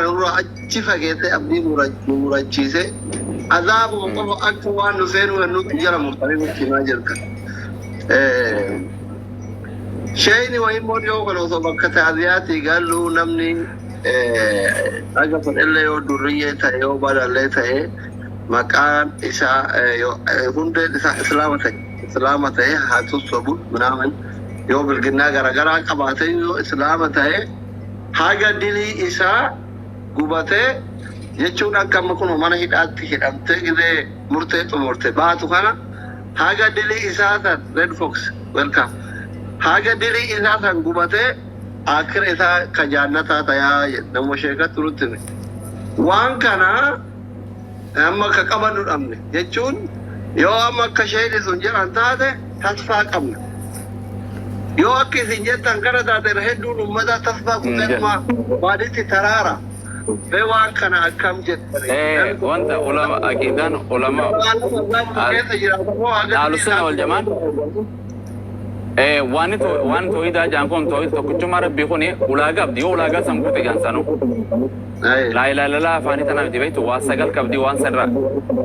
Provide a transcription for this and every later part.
Nurraa achi fageessee abdii nu murachiisee azaabuma qofa akka waan nu seenuu nutti jala murtanii nutti himaa jirta. Sheeyni wayii immoo dhiyoo kana osoo bakka taaziyaatii gallu namni haga fedhellee yoo durriyyee ta'e yoo badallee ta'e maqaan isaa hundeen isaa islaama ta'e islaama ta'e haa sossobu minaamin yoo bilginnaa garaagaraa qabaate yoo islaama ta'e haga dilii isaa gubatee jechuun akka amma kun mana hidhaatti hidhamtee gizee murtee xumurte baatu kana haga dilii isaa san, Red Fox, welcome, haga dilii isaa san gubatee akira isaa ka jaannataa tayaa nama sheekatti nutti hime. Waan kana amma ka qabannu dhabne jechuun yoo amma akka sheeyni sun jedhan taate tasfaa qabna. Yoo akka isin jettan kana taate irra hedduun uummataa tasfaa kuteetuma baaditti taraara. Mee waan kana akkam jettani? Wanta ulama aqidaan ulama keessa jiraata moo haga Ahlusunna wal jamaan waan waan toohidaa jaan kun toohid tokkichummaa rabbii kun ulaagaa qabdi. Yoo ulaagaa san guute jaan sanu laa ilaaha illallah afaanii tanaa miti beektu, waa sagal qabdi. Waan sanirra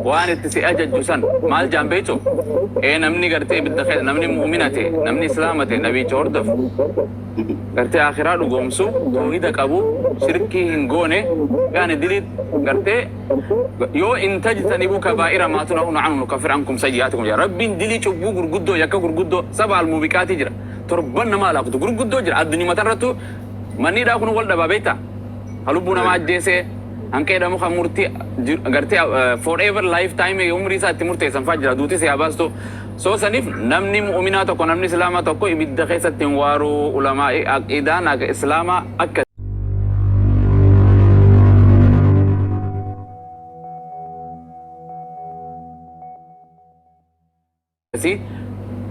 waan itti si ajajju san maal jaan beektu? Namni gartee ibidda keessa, namni mu'mina ta'e, namni islaama ta'e, nabiicha hordofu, gartee akhiraa dhugoomsu, toohida qabu, shirkii hin goone, yaani dilii gartee yoo in tajtanibuu kabaa'ira maa tunahuna anhu nukaffir ankum sayyi'aatikum jedha rabbiin. Dilii cubbuu gurguddoo, yakka gurguddoo saba almuubiqaatii jira, torban nama alaaktu gurguddoo jira. Addunyuma tanarrattu manniidhaa kun wal dhabaa beektaa, ha lubbuu namaa ajjeesee hanqa jedhamu kan murtii gartee forever life time umrii isaa itti murteessan faa jira, duuti si haa baastu. So saniif namni mu'uminaa tokko, namni islaamaa tokko ibidda keessatti hin waaruu. Ulamaa aqidaan akka islaamaa akka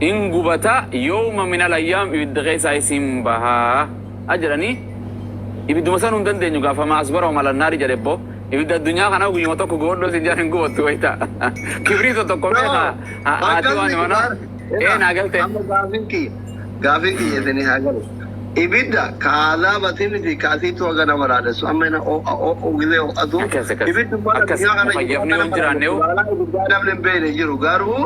in gubata, yooma min alayyaam ibidda keessaa isin bahaa a jedhanii ibidduma san hin dandeenyu. Gaafama asbarahum alannaari jedhe bbo ibidda addunyaa kana guyyuma tokko gubadhu isin jedhan hin gubattu. Wayita kibriito tokko meeqa haati waan mana naa galte. Amma gaafiin kiyya isinii haa galu. Ibidda ka azaabati miti ka asiitu haga nama raadessu amma ina gizee ho'atu. Akkas. Ibiddi uffata Akkas, addunyaa kana jiru mukayyafni haga yoo hin nama jiraanne raadessu hoo? balaa ibiddaa namni hin beekne jiru garuu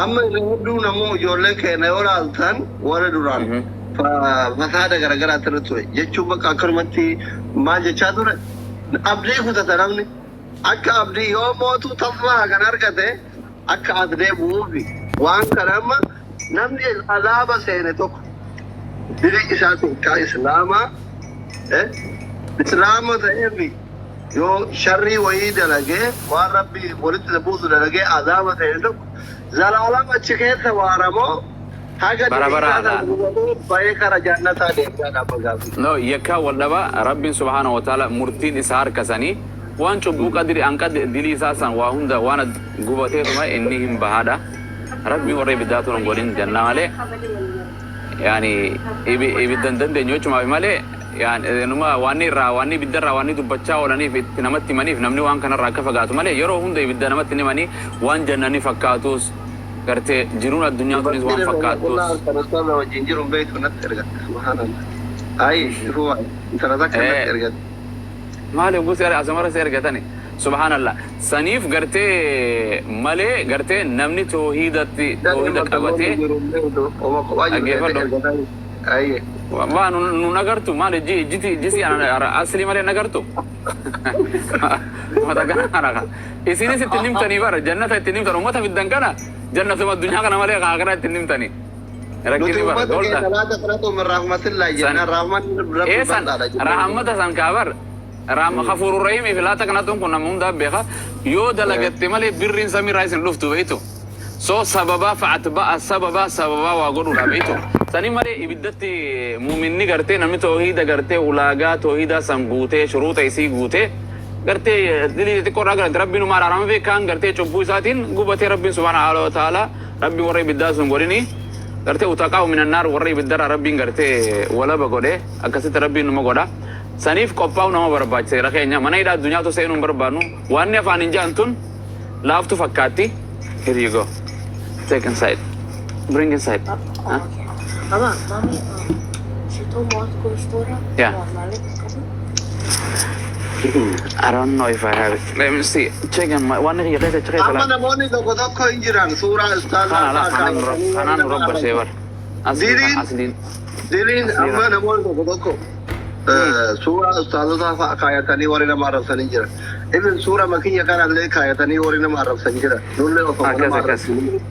amma irra hedduu namoo ijoollee keenya yoo laaltan warra duraan fasaada garagaraatti irra ture jechuun bakka akkanumatti maal jechaa ture, abdii kutata namni akka abdii yoo mootu tasfaa kan argate akka as deebi'uufi. Waan kana amma namni azaaba seene tokko dilii isaatiin ka islaamaa islaama ta'eefi yoo sharrii wayii dalagee waan rabbi walitti buusu dalagee azaaba seene tokko zalaalam achi keessa waaramoo haga Bara dilii isaa baraadha. san gubatee bahee kara jannataa deebi'aadha amma gaafii. No, yakka wal dhaba. Rabbiin subhaanahu wa ta'ala murtiin isaa harka sanii waan cubbuu qadri hanqa dilii isaa san waa hunda waan gubateetuma inni hin bahaadha. Rabbiin warra ibiddaatu hin godhin janna malee, yaani ibidda hin dandeenyu jechumaaf malee, yaani numa waan irraa waan ibidda irraa waan dubbachaa oolaniif itti namatti himaniif namni waan kanarraa akka fagaatu malee yeroo hunda ibidda namatti hin himanii. Waan jannani fakkaatus gartee jiruun addunyaa tunis waan Dubartiin irra fakkaattus. qullaa kan ustaaza wajjin jiru hin beektu natti ergatte, subhaanallah. Ayi ifumaa intala takka natti ergatte. Maali gosi asumara si ergatani? Subhaanallah. Saniif gartee malee gartee namni toohidatti toohida qabatee jiru hin beektu oma kophaa jiru dhaggeeffadhu. ergatanii. Ayi. Waa nu nagartu maali jiti jisi asli malee nagartu. Mata kana isinis ittiin himtanii bara jannata ittiin himtan ummata fiddan kana jannatuma addunyaa kana malee akhiraa ittiin himtanii. Nuti Rakkini bara ummata golda. keenya laa taqnatu min rahmatillah jennaan rahmanni rabbi Eesan bal'aadha jennaan. Rahmata san kaabar Ghafurur Rahim fi laa taqnatuun kun nama hundaa beeka. Yoo dalagatte malee birriin samiirraa isin dhuftu beektu. So sababaa fa'atba'a sababaa sababaa waa godhuudha beektu. Sani malee ibiddatti muuminni gartee namni toohida gartee ulaagaa toohidaa san guutee shuruuxa isii guutee gartee dilii xixiqqoo irraa galante rabbiin uma araarama fi kaan gartee cubbuu isaatiin gubatee rabbiin subhaanahu wa ta'ala rabbiin warra ibiddaa sun godhini gartee utaqaa minan naar warra ibiddarraa rabbiin gartee walaba godhe akkasitti rabbiin numa godha. Saniif qophaa'u nama barbaachisa. Jara keenya, mana hidhaa addunyaatu seenuu hin barbaannu. Waanni afaan hin ja'an tun laaftu fakkaatti. Here you go, take inside, bring inside. Huh? Mama, mommy, she told me to go store. Yeah. Maali qabu? I don't know if I have it. Let me see. Check in my waan kiyya keessa check Amma la. namoonni tokko tokko hin jiran suuraa ustaazaa Kana la fa'aa kanaan kaayatanii warri kanaan nama rabba see arrabsan. bar. Asliin Diriin asliin diriin asliin. Amma namoonni tokko tokko suuraa ustaazotaa fa'aa kaayatanii warri nama arrabsanii jira. Even suura makiyya kanallee kaayatanii warri nama arrabsan jira. Nullee osoo Akkas nama akkas. arrabsanii.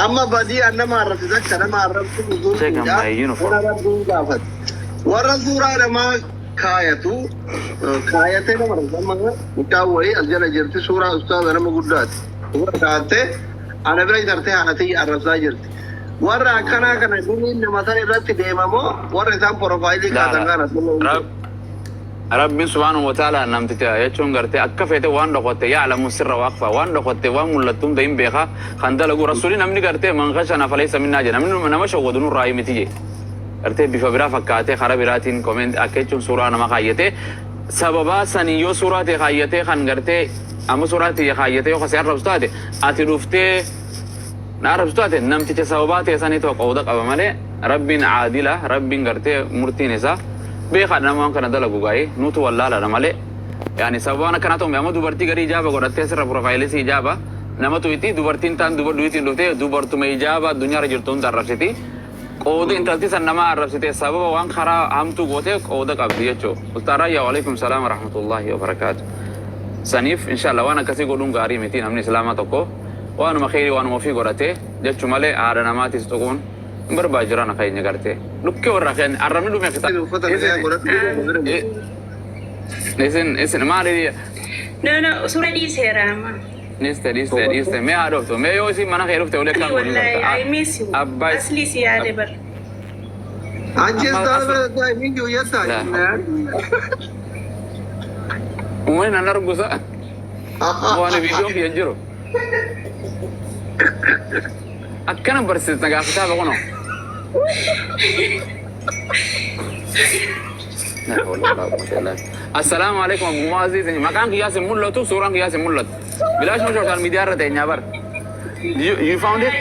Amma badii an nama arrabsisan ka nama arrabsu Check on zulmiidha. my uniform. Kana Rabbiin gaafate. Warra suuraa namaa kaayatu kaayatee nama arrabsa. Amma mucaan wayii as jala jirti, suuraa ustaaza nama guddaati. Suuraa kaayattee ana bira tartee haadha arrabsaa jirti. Warra akkanaa kana duniin nama san irratti deemamoo warra isaan profile La kaasan la. kana? Rabbiin subhaanahu wa ta'ala namticha jechuun gartee akka feete waan dhokotte ya'lamu sirra waaqfa, waan dhokotte waan mul'attu hunda hin beeka. Kan dalagu rasuuli namni gartee man ghashana falaysa minnaa jedha. Namni nama shawwadu nurraa miti je. Gartee bifa biraa fakkaatee karaa biraatiin comment akka jechuun suuraa nama kaayyatee sababaa sanii yoo suuraa ta'e kaayyatee kan gartee amma suuraa ta'e kaayyatee yoo kasee arrabsu taate, ati dhuftee na arrabsu taate, namticha sababaa ta'e saniitu qooda qaba malee Rabbiin caadila. Rabbiin gartee murtiin isaa beekaa. Nama waan kana dalagu gaa'ee nutu wallaaladha malee. Yaani sababaan akkanaa ta'u amma dubartii garii ijaaba godhattee sirra profile si ijaaba namatu itti dubartiin taan dubartiin dhuftee dubartuma ijaaba addunyaarra jirtu hunda arrabsiti. Qooda intalti san nama arrabsite sababa waan karaa hamtuu gootee qooda qabdi jechuudha. Ustaaz Raayyaa, waalaikum salaam wa rahmatullahi wa barakaatu. Saniif inshallah waan akkasii godhuun gaarii miti. Namni islaamaa tokko waanuma kheyrii waanuma ofii godhatee jechuu malee haadha namaatis tuquun hin barbaachirana keenya gartee dhukkee warra keenya arrabni dhume kita. Uffata nagaa godhadhu. Isin maali? No, no, suura dhiiseera amma. Dhiiste, dhiiste, dhiiste. Mee haa dhuftu. Mee yoo isin mana kee dhufte ulee kan godhin Wallahi, garta. I miss you. Abbaa Asli si yaade bar. Anchi Amma ustaaza bira taa'e miinjuu yettaa. Uummanni nan argusa. Waan viidiyoon kiyya hin jiru. Akkana barsiisna gaafa kitaaba kunoo. La hawla wala quwwata illa billah. Assalaamu alaikum Abu Muaziz. Maqaan kiyyaas hin mul'atu, suuraan kiyyaas hin mul'atu. Bilaashuma social media irra teenyaa bar. You found it?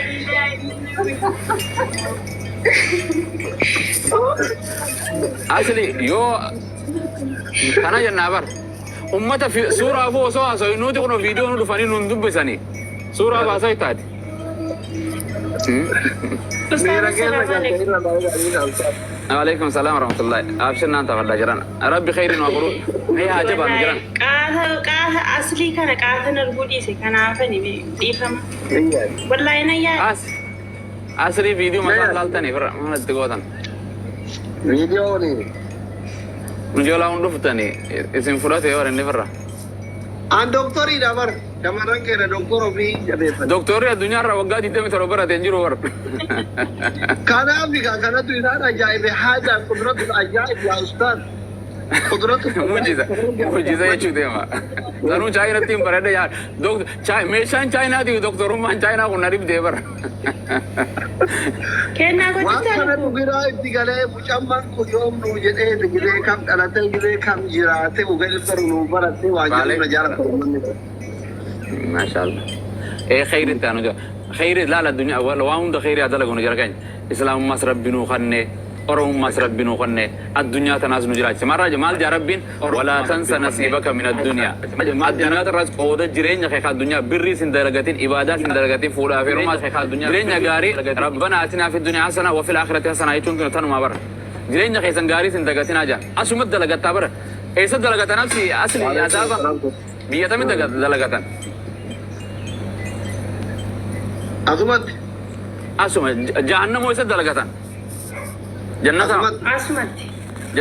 Asli yoo kana jennaa bar. Ummata suuraa fi osoo haasa'u nuti kun viidiyoo nu dhufanii nun dubbisanii. Suuraa baasaa taate. Ustaaz, Miira keessa assalaamu galtee alaikum. irra baay'ee. Waalaikum salaam warahmatullahi. Abshir naan tafadhaa jiran. Rabbi khayriin waa godhu. Mee haa jabaannu jiran. Wallahi, qaata qaata aslii kana qaatan arguu dhiise, kanaafani dhiifama. Wallahi na yaada. As asli viidiyoo mataa laaltanii firra maal itti gootan. Viidiyooni. Ijoolaa hun dhuftanii isin fudhate yoo inni firra. An doktoriidha bar. Shamarran keenya doktora ofii jabeeffate. Doktorri addunyaarra waggaa 27 barate hin jiru bar. Kanaaf egaa kanatu isaan ajaa'ibe. Haadha qudratu ajaa'ib yaa ustaaz. Qudratu. Mujiza mujiza jechuu deema. Sanuu Chaayinatti hin baradhe yaa meeshaan Chaayinaatiif doktorummaan Chaayinaa kun na dhibdee bara. Kennaa Waan gochuutti kana lubbuu. biraa itti galee mucammaan kun yoom nuu jedhee gidee kam dhalatee gidee kam jiraate ugalli baru nuu baratte waa jedhu na jaalata uummanni. Maashaallah. Ee khayri taanu jira. Khayri laala addunyaa waan hunda khayri haa dalagu nu jira keenya. Islaamummaas Rabbi nuu kanne. Oromummaas Rabbi nuu kanne. Addunyaa tanaas nu jiraachise. Maal maal jaa Rabbiin? Walaa tansa nasiibaka min addunyaa. Addunyaa irraas qooda jireenya kee addunyaa birrii sin dalagatin, ibaadaa sin dalagatin, fuudhaa fi heerumaas jireenya gaarii rabbana atinaa fi dunyaa hasana wa fil aakhirati hasana jechuun tun tanumaa bara. Jireenya keessan gaarii sin dagatinaa jaa. Asuma dalagattaa bara. Eessa dalagatan asli asli azaaba? Biyya tamii dalagatan? Asumatti. Asuma jahannamoo eessa dalagatan? Jannata. Asumatti. Asumatti.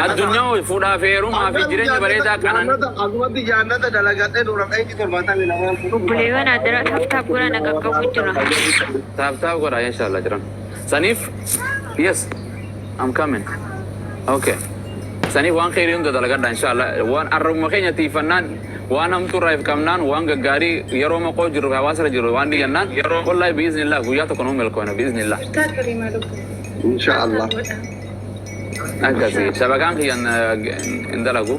Addunyaa fuudhaa fi heerumaa fi jireenya bareedaa kanan. Asumatti jannata dalagadhee dura dheechi 72. Obboleewwan adara tap tap godha, na qaqqabu jira. Tap tap godha inshallah jiran. Saniif yes, I'm coming. Okay. Saniif waan kheyrii hunda dalagadha inshallah. Waan arrabuma keenya tiifannaan, waan hamtuu irraa if qabnaan, waan gaggaarii yeroo maqoo jirru fi hawaasa irra jirru waan diyyannaan, wallahi biiznillah guyyaa tokko nuu milkoona biiznillah. Ustaaz Karimaa lubbuu. Insha Allah. Akkasii shabakaan kiyyan hin dalagu.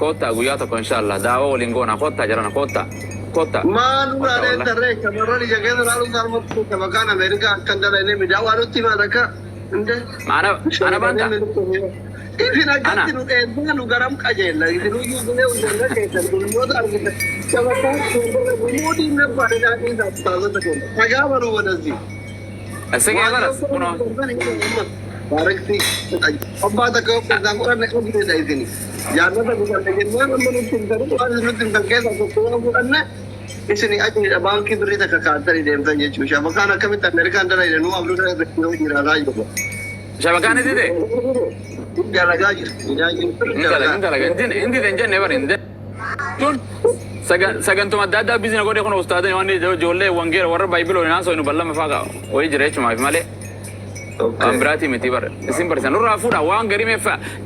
Koottaa guyyaa tokko inshallah daawaa waliin goona. Koottaa jarana, koottaa, koottaa. Maal Koottaa nurraa wallah. deettarree shamarran ija keessa laaluun saalmatti shabakaan Ameerikaa akkan dalagne miidhaa waan nutti himan akka inde. Ana ana banta. Isin Ana. akkatti nu dheessaa nu garam qajeella. Isin iyyuu bulee hojjanna keessan gulmoota argite. Shabakaan muudii nabbaadhe daadhii isaa taasisa keenya. Dhagaa baruu wadasi. Asii baras kunoo. Baarakti abbaa takka isaan qoranne qabdudha isin. Jaallata gubanne jennaan amma nutti hin taru waan nutti hin tan keessaa tokko waan fudhanne isin achiidha baankii birrii takka kaa'attanii deemtan jechuudha. Shabakaan akkamitti Ameerikaan dalagne nu Afrikaa irratti yoo jiraataa jiru. Shabakaan idide. Dalagaa jira. Hin dalaga hin dalaga hin dide hin jenne bari hin Tun sagantuma adda addaa bizina godhe kun ustaadani waan ijoollee wangeela warra baayibiloo hin haasofnu ballama faa wayii jira jechumaaf malee. Waan biraatii miti bara isin barsiisan nurraa fuudha waan garii mee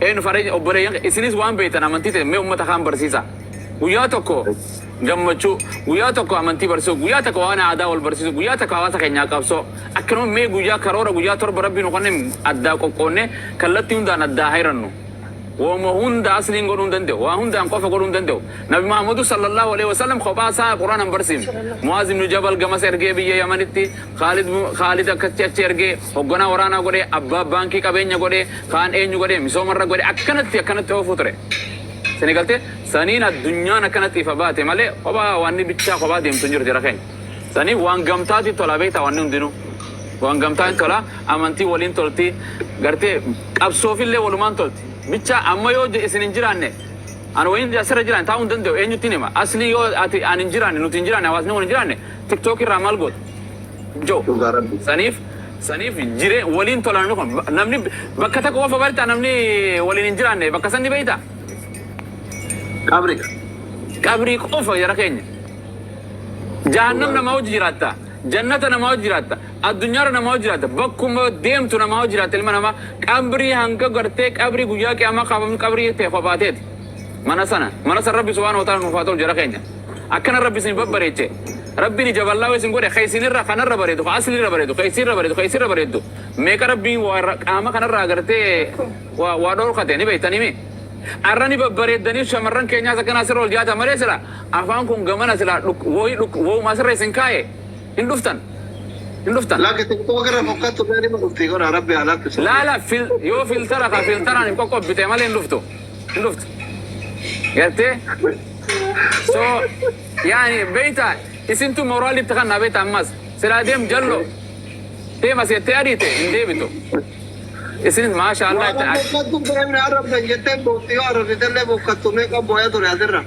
eenyu faree obboleeyyan isinis waan beektan amantii ta'e mee uummata kaan barsiisa. Guyyaa tokko gammachuu, guyyaa tokko amantii barsiisuu, guyyaa tokko waan aadaa wal barsiisuu, guyyaa tokko hawaasa keenyaa qabsoo. Akkanuma mee guyyaa karoora guyyaa 7 rabbi nu kanneen addaa qoqqoonnee kallattii hundaan addaa hayrannu. Woma hunda asliin godhuu hin danda'u. Waa hundaan qofa godhuu hin danda'u. Nabi Muhammadu sallallahu alaihi wasallam kophaa isaa Qur'aana hin barsiifne. Mu'aaz ibn Jabal gamas ergee biyya Yamanitti, Khaalid Khaalid akkatti achi ergee hogganaa waraanaa godhee, abbaa baankii qabeenya godhee, kaan eenyu godhee, misoomarra godhee akkanatti akkanatti oofuu ture. Sini galtee saniin addunyaan akkanatti ifa baate malee kophaa wanni bichaa kophaa deemtu hin jiru jara keenya. Saniif waan gamtaati tola beektaa wanni hundinuu. Waan gamtaa hin tola, amantii waliin tolti, gartee qabsoofillee walumaan tolti. Bicha amma yoo isin hin jiraanne ani wayin asirra jiraan taa'uu hin danda'u eenyutti hima. Asli yoo ati ani hin jiraanne nuti hin jiraanne hawaasni kun hin jiraanne TikTok irraa maal goota? Jo. Dhugaa rabbi. Saniif jiree waliin tola namni kun namni bakka takka qofa barta namni waliin hin jiraanne bakka san ni beekta. Qabri. Qabrii qofa jara keenya. Jahannam namaa hojii jiraatta. Jannata namaa hojii jiraatta. Addunyaarra namaa hojii jiraatta. Bakkuma deemtu namaa hojii jiraatta ilma namaa. Qabrii hanga gartee qabrii guyyaa qiyaamaa kaafamnu qabrii ta'e kophaa ta'eeti. Mana sana. Mana sana Rabbi subhaanahu wa ta'ala nuuf haa ta'u jara keenya. Akkana Rabbi isin babbareeche. Rabbiin ija bal'aa isin godhe ka isinirra kanarra bareedu ka asliirra bareedu ka isinirra bareedu ka isinirra bareedu. Meeqa Rabbiin waa qaama kanarraa gartee waa dhorkate ni beektanii mi? Arra ni babbareeddanii shamarran keenyaas akkana asirra ol jaata malee sila afaan kun gamana sila woyi woyuma asirra isin kaaye hin dhuftan. Hin dhuftan. Lakki TikTok irra fokkattu gaarii ma dhufti godha rabbi haa lakkisu. Laala fil yoo filtara ka filtaraan hin qoqqobbite malee hin dhuftu. Hin dhuftu. Gartee? So yaani beeyta isintu moraalitti kan naa beeyta ammas. Silaa deem jallo. Deem as jettee ariite hin deebitu. Isinis maasha Allah Waan itti fokkattu deemne arrabsan jettee boofti yoo arrabsitellee fokkattu meeqa booya ture asirra.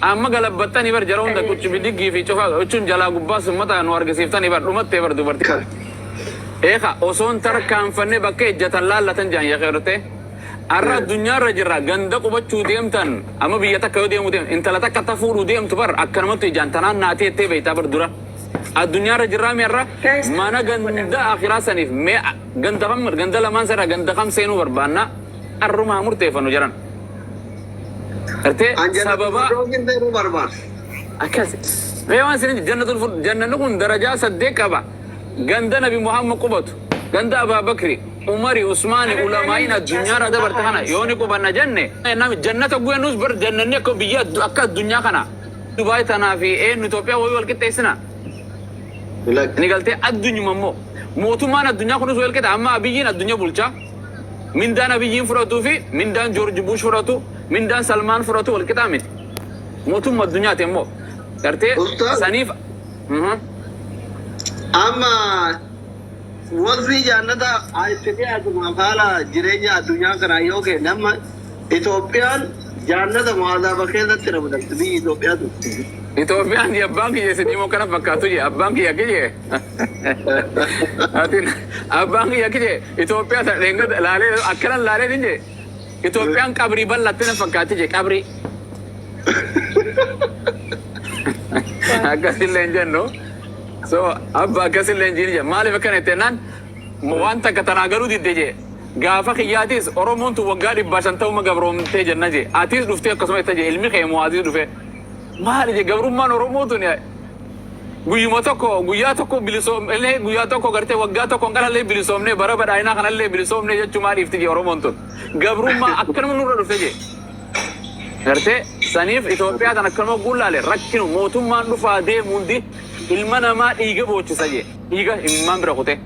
Amma galabbattanii bar jara hunda quccubi diggii fi cufa jechuun jalaa gubbaas uummata nu argisiiftanii bar dhumattee bar dubartii. Eeka osoon tarkaanfanne bakka ejjatan laallatan jaan yakeerte. Arra addunyaarra jirra ganda qubachuu deemtan amma biyya takka yoo deemu deemtu intala takka ta fuudhuu deemtu bar akkanumatti ijaan tanaan naatee ettee beektaa bar dura. Addunyaarra jirraa mi'arra mana ganda akiraa saniif mee ganda kam ganda lamaan sarara ganda kam seenuu barbaanna arrumaa murteeffannu jedhan. Gartee sababa Anjala seenuu barbaada. akkas mee waan isin jannatul fur jannanni kun darajaa 8 qaba. Ganda Nabi Muhammad qubatu ganda Abaa Bakri Umari Usmaani ulamaa'iin addunyaarra dabarte kana yoo ni qubanna jenne nami jannata guyanus bar jannanni akka biyya akka addunyaa kana Dubaay tanaa fi eenyu Itoophiyaa wayii wal qixxeessina. Ni galtee addunyuma immoo mootummaan addunyaa kunis wal qixa amma Abiyyiin addunyaa bulcha. Mindaan Abiyyiin fudhatuu fi mindaan Joorji Bush fudhatu mindaan Salmaan fudhatu wal qixaa miti. Mootummaa addunyaati immoo gartee Ustaaz. saniif. Amma wasfii jannata itti dhiyaatumaaf haala jireenya addunyaa kanaa yoo kenne amma Itoophiyaan jannata mu'azaaba keessatti ramadamti biyyi Itoophiyaa tun. Itoophiyaan jee abbaan kiyya isin himoo kana fakkaatu jee abbaan kiyya kiyye. Ati abbaan kiyya kiyye Itoophiyaa tana dheengada laalee akkana laalee ni jee Itoophiyaan qabrii bal'atte na fakkaatti jee qabrii. Akkasillee hin jennu. So abba akkasillee hin jiini jee maaliif akkana itti jennaan waan takka tanaa galuu didde jee. Gaafa kiyyaatis Oromoon tun waggaa 550 gabroomtee jenna jee. Atis dhuftee akkasuma itti jee ilmi kee Mu'aazis dhufe. Maali jee gabrummaan Oromoo tun guyyuma tokko guyyaa tokko bilisoomnee guyyaa tokko gartee waggaa tokko kanallee bilisoomnee bara badhaadhinaa kanallee bilisoomnee jechuu maaliifti jee Oromoon tun. Gabrummaa akkanuma nurra dhufte jee. Gartee saniif Itoophiyaa tan akkanuma guullaale rakkinu mootummaan dhufaa deemu hundi ilma namaa dhiiga boochisa jee. Dhiiga imimmaan bira kutee.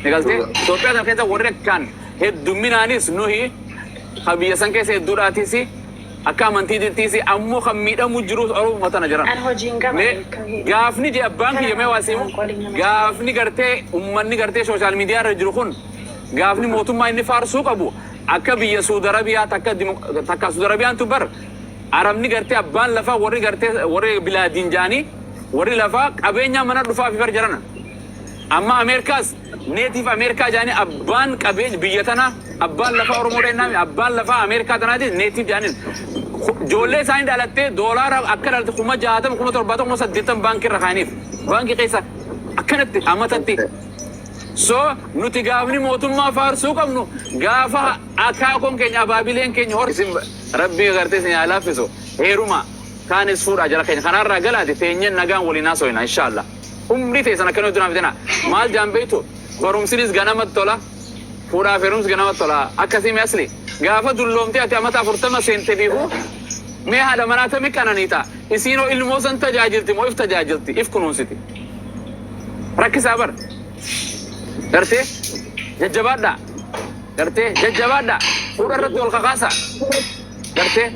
Ni galtee Itoophiyaa tan keessa warri akkaan heddumminaanis nuhi Ka biyya san keessa hedduudhaatis akka amantiittis ammoo kan miidhamu jiru Oromuma tana jiran. An hojiin qaba. Mee gaafni je abbaan kiyya mee waa siimu gaafni gartee ummanni gartee social media irra jiru kun gaafni mootummaa inni faarsuu qabu akka biyya Suudi Arabiyaa takka takka Suudi Arabiyaan tu bar Arabni gartee abbaan lafaa warri gartee warri bilaadiin jaanii warri lafaa qabeenyaa mana dhufaa fi bar jarana. Amma Ameerikaas native Ameerikaa jaanii abbaan qabeenya biyya tanaa abbaan lafaa Oromoo dha abbaan lafaa Ameerikaa tanaati native jaaniin. Ijoollee isaanii dhalattee doolaara akka dhalatte 60,000, 70,000, 80,000 baankii irra kaa'aniif. Baankii keessa akkanatti amatatti. So nuti gaafni mootummaa faarsuu qabnu gaafa akaakoon keenya abaabileen keenya hor isin rabbii gartee isin haa laaffisu heeruma kaanis fuudhaa jara keenya kanaarraa galaati teenyeen nagaan waliin haasoyna inshallah. Umrii teessan akkana nuti fitina maal jaan beektu barumsinis ganamatti tola fuudhaaf heerumsi ganamatti tola akkasii mee asli gaafa dulloomtee ati amata 40 seente fiifu mee haadha manaa tami qananiita isiinoo ilmoo san tajaajilti moo if tajaajilti if kunuunsiti rakkisaa bar gartee jajjabaadhaa gartee jajjabaadhaa fuudha irratti wal kakaasa gartee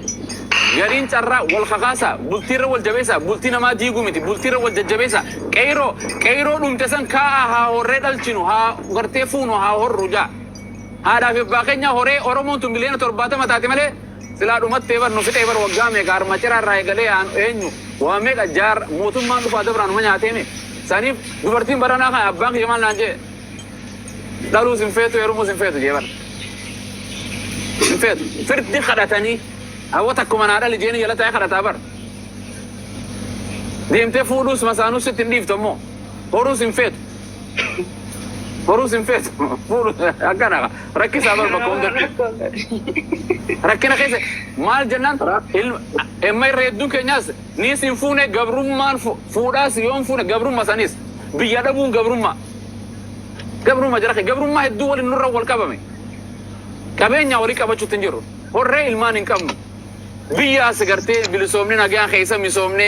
gariin carraa wal kakaasa bultiirra wal jabeessa bultii namaa diiguu miti bultiirra wal jajjabeessa qeyroo qeyroo dhumte san kaa'a haa horree dhalchinu haa gartee fuunu haa horru jaa haadhaa fi abbaa keenya horee Oromoon tun miliyoona 70 taate malee silaa dhumattee bar nu fixee bar waggaa meeqa harma ciraa irraa eegalee eenyu waa meeqa jaar mootummaan dhufaa dabraan numa nyaateemi saniif dubartiin baranaa kan abbaan kiyya maal naan jee dhaluus hin feetu heerumuus hin feetu jee bar hin feetu firdi kadhatanii hawwa takkuma naa dhali jeeni jala taa'ee kadhataa bar deemtee fuudhuus masaanuus sitti hin dhiiftu ammoo horuus hin feetu horuus hin feetu fuudhu akkana rakkisaa bar bakka hundatti rakkina keessa maal jennaan ilma emma irra hedduun keenyaas niis hin fuune gabrummaan fuudhaas yoo hin fuune gabrumma sanis biyya dhabuun gabrummaa gabrummaa jara kee gabrummaa hedduu waliin nurra wal qabame qabeenya walii qabachuutti hin jirru horree ilmaan hin qabnu biyya as gartee bilisoomne nagaan keessa misoomne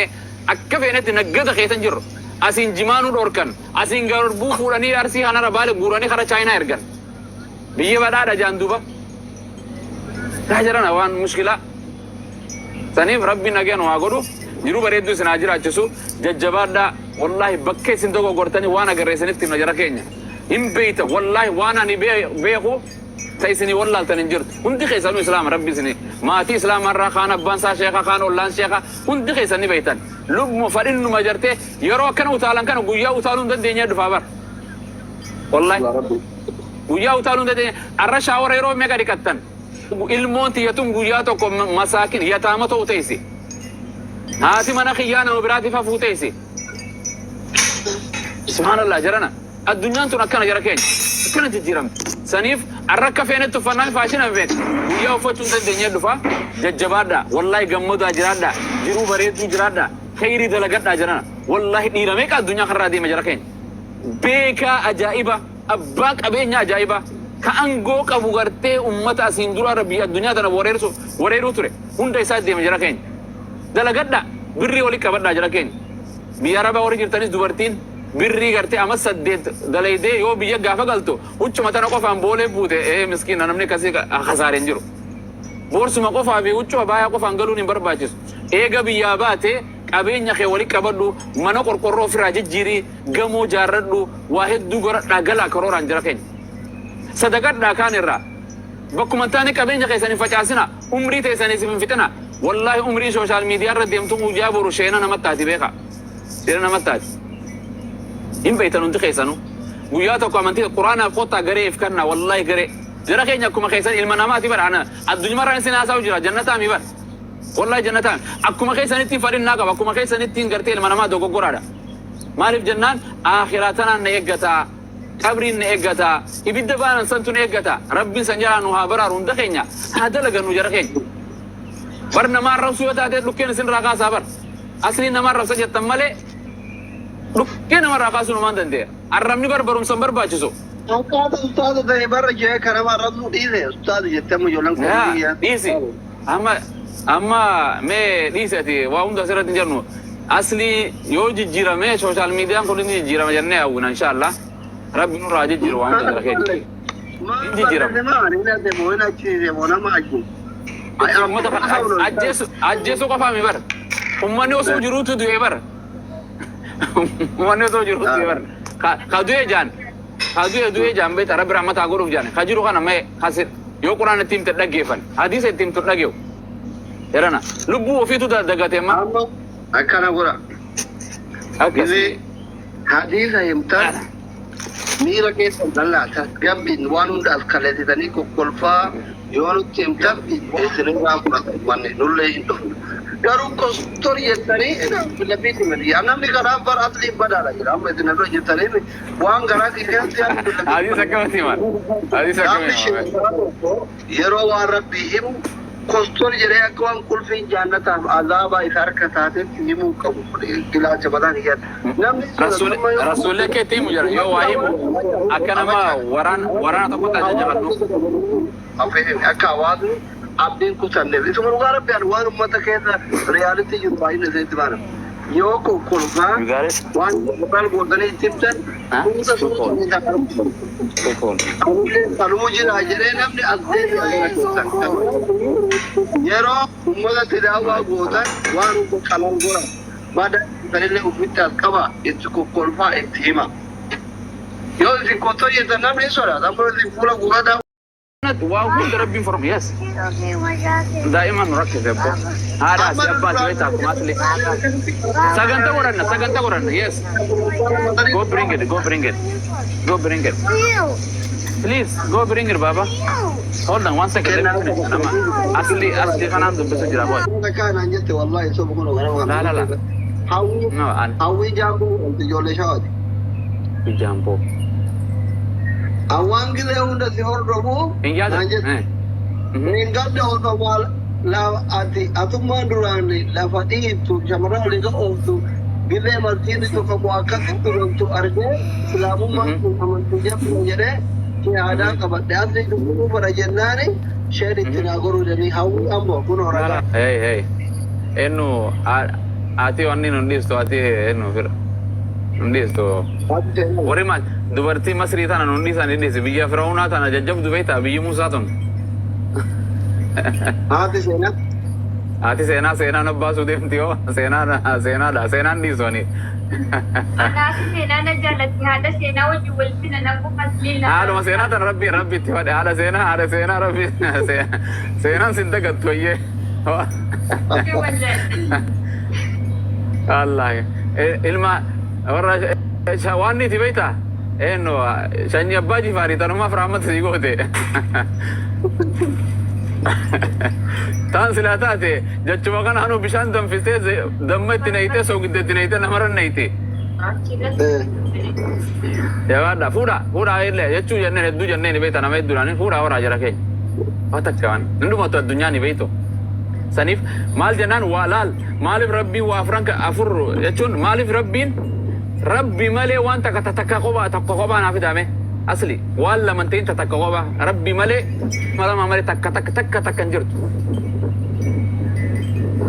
akka feenetti naggada keessa hin jirru asiin jimaanuu dhorkan asiin garbuu fuudhanii Arsii kanarra Baale guuranii kara Chaayinaa ergan biyya badhaadha jaan duuba taa jarana waan mushkilaa saniif rabbi nagaan waa godhu jiruu bareedduu isin haa jiraachisu jajjabaadhaa wallaahi bakka isin dogoggortanii waan agarreessanitti himna jara keenya hin beeyta wallaahi waan ani beeku ta isinii wallaaltan hin jirtu hundi keessanuu islaama rabbi isinii maatii islaamarraa kaan abbaan isaa sheeka kaan ollaan sheeka hundi keessan ni beeytan lubbuma fadhinnuma jartee yeroo akkana utaalan kana guyyaa utaaluu hin dandeenye dhufaa bar wallaahi guyyaa utaaluu hin dandeenye arra shower yeroo meeqa dhiqattan ilmoon tiyyatun guyyaa tokko masaakin yataama ta'u teessi haati mana kiyyaa nama biraatiif hafuu teessi subhaanallah jarana addunyaan tun akkana jara keenya akkana jijjiiramte saniif arra akka feenetti uffannaan faashina hin feene guyyaa uffachuu hin dandeenye dhufa jajjabaadha wallaahi gammadaa jiraadha jiruu bareedduu jiraadha khayrii dalagadhaa jarana wallaahi dhiira meeqa addunyaa kanarraa deema jara keenya beekaa ajaa'iba abbaa qabeenya ajaa'iba ka angoo qabu gartee ummata asiin dura rabbii addunyaa tana wareersu wareeruu ture hunda isaa deema jara keenya dalagadha birrii walii qabadhaa jara keenya biyya arabaa warri jirtanis dubartiin birrii gartee ama 8 dalaydee yoo biyya gaafa galtu huccuma tana qofaan boolee buute ee miskiina namni akkasii kasaare hin jiru boorsuma qofaa fi huccuma baayaa qofaan galuun hin barbaachisu eega biyyaa baate qabeenya kee walii qabadhu mana qorqorroo ofirraa jijjiirii gamoo jaarradhu waa hedduu godhadhaa galaa karooraan jara keenya sadaqadhaa kaan irraa bakkuma taane qabeenya keessan hin facaasina umrii teessanis hin fixina wallaahi umrii social media irra deemtu guyyaa boru sheena namatti taati beeka sheena namatti taati hin beektan hundi keessanuu guyyaa tokko amantii quraanaaf kottaa garee if kannaa wallaahi garee jara keenya akkuma keessan ilma namaati bara ana addunyaarraan isin haasa'u jira jannataami bara wallaahi jannataan akkuma keessanitti fadhinnaa qaba akkuma keessanitti gartee ilma namaa dogoggoraadha maaliif jennaan akhiraa tanaan na eeggataa qabriin na eeggataa ibidda baanan santu na eeggata rabbiin san jalaa nu haa baraaru hunda keenya haa dalagannu jara keenya bar namaa arrabsuu yoo taate dhukkeen isin irraa kaasaa bar asliin nama arrabsa jettan malee dhukkee namarraa kaasuu numaan dandeenya arrabni bar barumsa hin barbaachisu. Akkaataa ustaaza ta'e barra jee kanama arrabsuu dhiise ustaaza jettee amma ijoolleen Yaa koomii dhiisi amma amma mee dhiisi ati waa hunda asirratti hin jennu aslii yoo jijjiirame social mediaan kun ni jijjiirama jennee hawwina inshallah rabbi nurraa jijjiiru waa hunda jara keenya. Hin jijjiiramu. Uummata kana ajjeesuu qofaa mi bara. Uummanni osoo jiruutu du'e bara. Uummanni osoo jiruutu du'e bara. Ka du'e jaan. Ka du'e du'e jaan beekta, Rabbi rahmataa godhuuf jaan. Ka jiru kana mee kasi yoo Quraan itti himte dhaggeeffan. Hadiisa itti himtu dhageewu. Jedhana. Lubbuu ofiitu dagatee ma. Amma akkana godha. Akkasii. Gizee hadiisa himtan miira keessa lallaata gabbiin waan hunda as kaleessitanii kokkolfaa yoo nutti himtan isinirraa fudhata, wanni nullee hin dhufu. Garuu kostor jettanii lafiitti miti. Namni karaa bar asliin badaadha jira. Amma isin irra jettanii waan garaa keessatti yaadu. Hadiisa akkamiti himan? Hadiisa Namni akkamiti himan? sheekaa tokko yeroo waan Rabbii himu kostor jedhee akka waan qulfiin jaannataaf azaabaa isa harka taatetti himuu qabu ilaalcha mataan hiyyaata. Namni Rasuullee keetti himu jira. Yoo waa himu akka nama waraana tokkotti ajaja qabdu. Akka hawaasni abdiin kutanneef isuma dhugaa Rabbi ani waan uummata keessa reality jiru baay'ina isinitti baana. Yoo kokkolfaa You got it? waan maal gootanii itti himtan Huh? suuta Too cold. suuta. Too cold. Kanuu jira jedhee namni as deebi'a gara keessan. Yeroo uummata daawwaa gootan waan hunda qalan gora. Bada sanillee ofitti as qaba, itti kokkolfaa itti hima. Yoo isin kottoo jettan namni hin sodaata. Amma isin fuula guurataa Waa hunda Rabbiin formu, yes. Daa'iman nu rakkise abbo. Haadha asi abbaa si beektaa akkuma asli. Sagantaa godhanna, sagantaa godhanna, yes. Go bring it, go bring it. Go bring it. Please, go bring it, Baba. Hold on one second, let me finish. Nama asli asli kanaan dubbisu jira, boy. Kanaan jette wallahi soba kun ganama. La la la. Hawwii No, an hawwii jaamboo ijoollee shawaati. Jaamboo. Hawwaan gilee hunda si hordofu Hin yaada. naan jette. Hin gadda osoo maal ati atummaan duraan lafa dhiibtu, shamarran olii ooftu, gilee martiini tokko koo akkasitti loltu argee islaamummaan kun amantii jabduu jedhee shahaadaa qabadhe, asli dubbisuu fedha jennaani sheen itti naa godhuu jedhanii hawwii ammoo kun horagaa. Hey, hey. Eenyu ati wanni nun dhiistu, ati eenyu fira. Nun dhiistu. Warri maal dubartii Masrii tana nun dhiisan hin dhiisi. Biyya Firaa'unaa tana jajjabdu beektaa, biyyi Musaa tun. Haati seenaa. Haati seenaa seenaan abbaasuu deemti yoo seenaan seenaadha seenaan dhiisu ani. Anaaf seenaa na jaallatti, haadha seenaa wajjin walitti na naqu masliina. Haadhuma seenaa tana Rabbi Rabbi itti fadhe, haadha seenaa, haadha seenaa Rabbi seenaan sin dagattu wayyee. Wallaahi ilma warra waan niiti beektaa eenyu sanyii abbaa jifaarii tanumaaf rahmata sii goote. Taan silaa taate jechuma kanaanuu bishaan danfistee damma itti naqxee soogidda itti naqxee namarra naqxee. Jabaadha, fuudha fuudha illee jechuu jenneen hedduu jenneen beekta, nama hedduudhaan fuudha horaa jara keenya. Waa takka waan hundumatu addunyaa ni beektu. Saniif maal jennaan, waa laal, maaliif Rabbiin waa afran afur jechuun, maaliif Rabbiin Rabbi malee waan takka takka kophaa tokko kophaa naa fidame, asli waan lama hin ta'in takka kophaa Rabbi malee lama malee takka takka takka takka hin jirtu.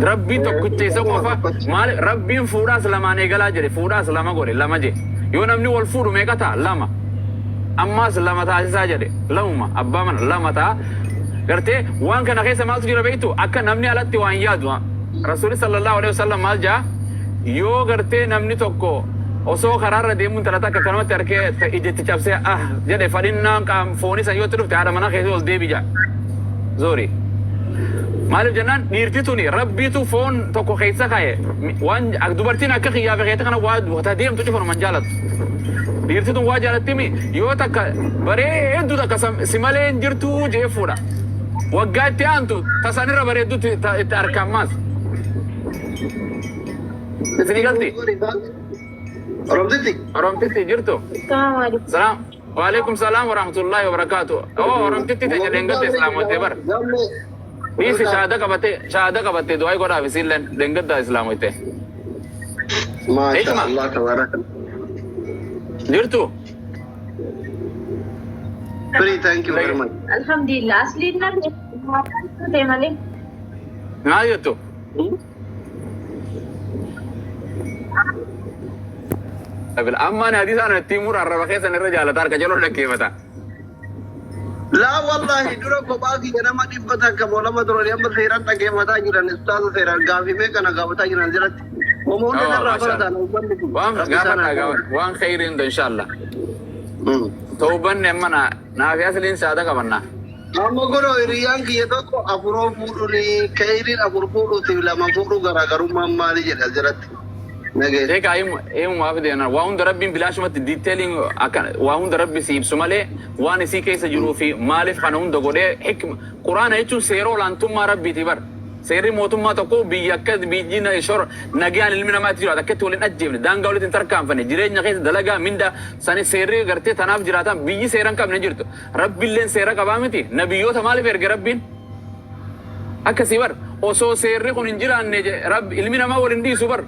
Rabbiin tokkicha isa qofa. Maal Rabbiin fuudhaas lamaan eegalaa jedhe, fuudhaas lama godhe, lama jedhe. Yoo namni wal fuudhu meeqa ta'a? Lama. Ammaas lama taasisaa jedhe, lamuma abbaa mana lama ta'a. Gartee waan kana keessa maaltu jira beektu? Akka namni alatti waan yaadu. Rasuulli sallallahu alaihi wasallam maal jaa? Yoo gartee namni tokko osoo karaarra deemuun intala takka kanumatti harkee ijatti cabsee ah jedhe, fadhinnaan qaam foonii san yoo itti dhufte, haadha manaa keessa ol deebi jaa. Zoori. Maaliif jennaan, dhiirti tuni Rabbiitu foon tokko keessa kaa'e, waan dubartiin akka kiyyaa fi keessa kana waa ta deemtu cufanuman jaalattu. Dhiirti tun waa jaalattimi, yoo takka bareeddu takka si malee hin jirtuu jee fuudha. Waggaa itti aantu tasanirra bareeddutti itti argammaas. Isinii galti? Oromtitti. Oromtitti jirtu? Salaam. Waalaikum salaam warahmatullahi wabarakatuh. Oh, Oromtitti teenya dheengadda islaamottee bara. Dhiisi, shahaada qabattee, shahaada qabattee du'aa godhaaf isiilleen dheengadda islaamottee. Maasha Hikma. Allah tabaraka. Jirtu? Free, thank you very much. Alhamdulillah, asliin na ta'e malee. Maal jettu? Amma ani hadiisa ana ittiin muru arraba keessan irra jaalata, harka jaloo dhaggeeffata. Laa wallaahi, dura kophaa kiyya nama 100 moo 200 duranii amma seeraan dhaggeeffataa jiran, ustaaza seeraan gaafimee kana gaafataa jiran jiratti. Namoonni Oh, narraa masha baratan uummanni kun. Waan Rabbi isaan gaafadhaa haa gaafadha. Waan khayriin hunda inshallah. Tawbanne amma na naafi asliin saada qabanna. Amma godhoo hiriyyaan kiyya tokko afuroo fuudhuun khayriin afur fuudhuutiif lama fuudhuu garaagarummaan maali jedha jalatti. Nageessa. Eegaa himumaaf deeman waa hunda Rabbiin bilaashumatti detailiin akka waa hunda Rabbi si ibsu malee, waan isii keessa jiruu fi maaliif kana hunda godhee hikma. Quraana jechuun seera olaantummaa Rabbiiti bar. Seerri mootummaa tokko biyya akka biyyi shor nagaan ilmi namaa itti jiraatu, akka itti waliin ajjeefne, daangaa walitti hin tarkaanfanne, jireenya keessa dalagaa minda sani seerri gartee tanaaf jiraatan. Biyyi seera hin qabne hin jirtu. Rabbiilleen seera qabaa miti? Nabiyyoota maaliif erge Rabbiin? Akkasii bar. Osoo seerri kun hin jiraanne Rabbi ilmi namaa waliin dhiisu bar.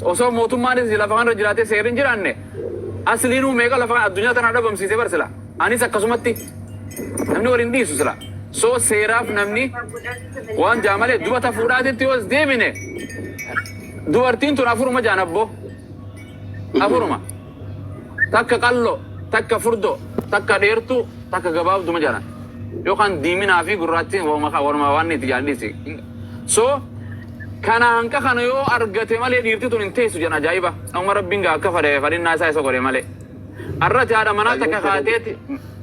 Osoo mootummaanis lafa kanarra jiraatee seerri hin jiraanne, asliinuu meeqa lafa addunyaa tanaa dhabamsiise bar sila. Anis akkasumatti namni waliin dhiisu sila. So seeraaf namni waan jaa malee dubata fuudhaatitti yoos deebine, dubartiin tun afuruma jaan abboo. Afuruma. Takka qalloo, takka furdoo, takka dheertuu, takka gabaabduma jedhan. Yookaan diiminaa fi gurraattiin waluma waan itti jaan dhiisi. So kana hanqa kana yoo argate malee dhiirti tun hin teessu jedhan. Ajaa'iba. Nama Rabbiin gaa akka fedhe fedhinnaa isaa isa godhe malee. Arrati haadha manaa takka kaateeti,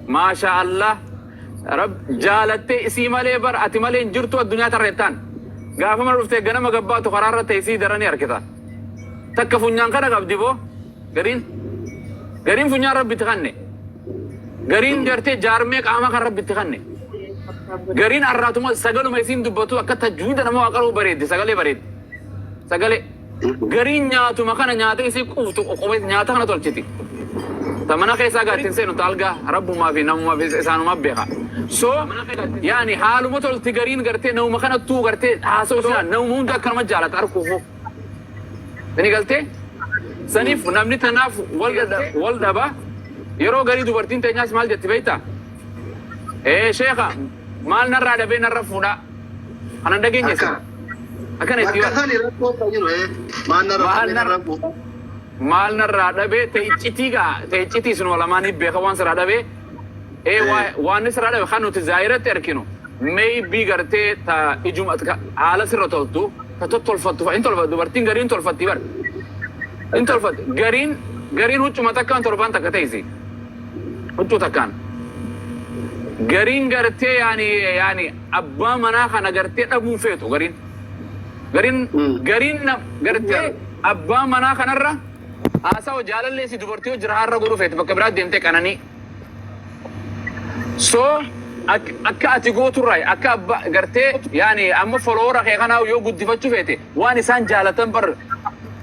maasha Allah, Rab jaalattee isii malee bar ati malee hin jirtu addunyaa tarreettaan. Gaafa mana dhuftee ganama gabbaatu karaarra ta'e isii daranii argita. Takka funyaan kana qabdi boo, gariin gariin funyaan Rabbitti kanne, gariin gartee jaarmee qaamaa kan Rabbitti kanne, gariin arraatuma sagaluma isiin dubbatu akka tajwiida nama waa qaruu bareeddi, sagalee bareeddi, sagalee. Gariin nyaatuma kana nyaata isii quuftu qoqobee nyaata kana tolchiti. Ta mana keessaa gaattiin seenu ta algaa Rabbumaa fi namumaa fi isaanumaa beeka. So yaani haaluma tolti, gariin gartee namuma kanattuu gartee haasa'u silaa namuma hunda akkanuma jaalata arguufu. Ini galtee? Saniif namni tanaaf wal dhaba. Yeroo garii dubartiin teenyaas maal jetti beektaa? Ee sheeka, maal narraa dhabee narra fuudhaa? Kanan dhageenye isin. Akka. Akkana itti Bakka sani rakkoo kan jiru maal narra Maal dhabee narra fuudha. Maal narraa dhabee ta'e iccitii gaa ta'e iccitii isin lamaanii beeka waan sirraa dhabee. Ee, waan inni sirraa dhabe kan nuti zaayiratti arginu maybe gartee ta ijuma haala sirra toltu ta tottolfattu fa'a hin tolfatu. Dubartiin gariin tolfatti bar, hin tolfatti. Gariin gariin huccuma takkaan torbaan takka teessi, huccuu takkaan. Gariin gartee yaani abbaa manaa kana gartee dhabuun feetu. Gariin gariin gariin gartee abbaa manaa kanarra haasawa jaalallee si dubartii hojii har'a godhuu feete, bakka biraa deemtee qananii. So akka ati gooturraa akka abba gartee yaani amma follower kee kanaa yoo guddifachuu feete, waan isaan jaalatan bar,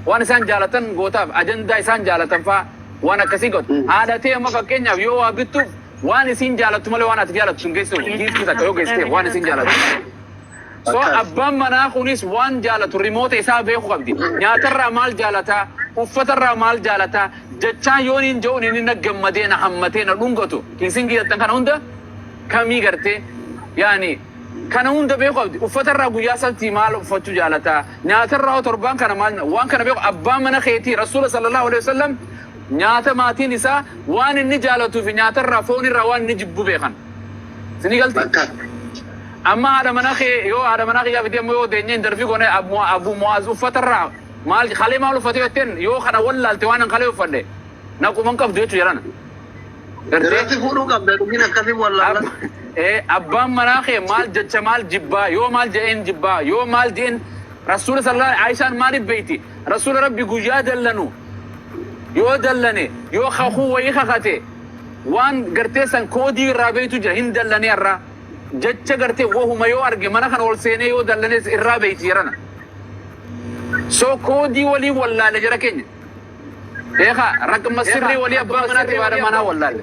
waan isaan jaalatan gootaaf, ajandaa isaan jaalatan faa waan akkasii gootu. Haadhatee amma fakkeenyaaf yoo waa bittuuf, waan isiin jaalattu malee waan ati jaalattu sun geessu, giiftii takka yoo geessite waan isiin jaalattu. So Akkas. abbaan manaa kunis waan jaalatu rimoota isaa beekuu qabdi. Nyaatarraa maal jaalataa? Uffatarraa maal jaalataa? Jechaan yoon hin je'uun inni na gammadee na hammatee na dhungatu. Kiisin kiyyattan kana hunda kamii gartee yaani kana hunda beekuu qabdi. Uffatarraa guyyaa sabtii maal uffachuu jaalataa? Nyaatarraa hoo torbaan kana maal waan kana beeku abbaan mana keetii. Rasuula sallallahu alaihi wasallam nyaata maatiin isaa waan inni jaalatuu fi nyaatarraa foon irraa waan inni jibbu beekan. Isinii galti? Akkas. Amma haadha mana kee yoo haadha mana kiyyaa fidee, amma yoo deenyee interview goone, Abu Muaz uffatarraa maal kalee maal uffate jetteen, yoo kana wallaalte waan an kalee uffadhe naquman qabdu jechuu jedhana. Gartee Irratti fuudhuu qabda dhugin akkasii wallaalan. Abbaan manaa kee maal jecha maal jibbaa, yoo maal jedheen jibbaa, yoo maal jedheen. Rasuula sallallahu Aishaan maaliif beeyti? Rasuula Rabbi guyyaa dallanu, yoo dallane, yoo kakuu wayii kakate, waan gartee san koodii irraa beeytu jira. Hin dallanee irraa jecha gartee wahuma yoo arge mana kana ol seenee yoo dallanes irraa beeyti jedhana. So koodii walii wallaale jara keenya. Beekaa raqma sirrii walii abbaa manaatiif haadha manaa wallaale.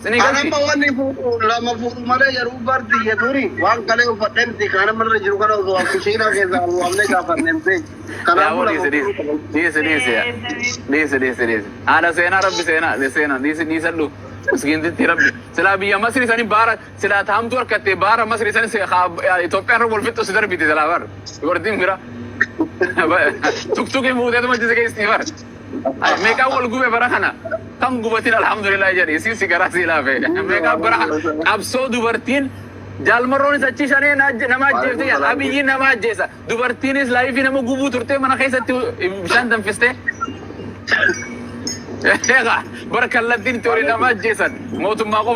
Sinii galti. Anamma wanni fuudhu lama fuudhu malee yeroo bardiyye turi waan kalee uffadhee miti, kaan amma irra jiru kana osoo kushiinaa keessaa waamnee gaafanne hin beeku. Kanaafuu Yaaboo lama dhiisi. fuudhuu qaba. Dhiisi, dhiisi, dhiisi, dhiisi, dhiisi, dhiisi. Haadha seenaa, Rabbi seenaa seenaa dhiisi, dhiisadhu. Miskiintitti Rabbi. Silaa biyya Masri sanii baara silaa taamtuu harkattee baara Masri sanii Itoophiyaan irra wal fixxu si darbiti silaa bar. Dubartiin bira. Tuktukii fuuteetuma jisi keessi bar. Meeqaan wal gube bara kana? Kan gubatin alhamdulillah jedhi, isin si garaa si laafe. Meeqaan bara qabsoo dubartiin jaalmarroonis achi shanee nama ajjeefte, Abiyyiin nama ajjeesa. Dubartiinis laayifii nama gubuu turtee mana keessatti bishaan danfistee. Egaa bara kallattiin itti walii nama ajjeesan mootummaa qofa.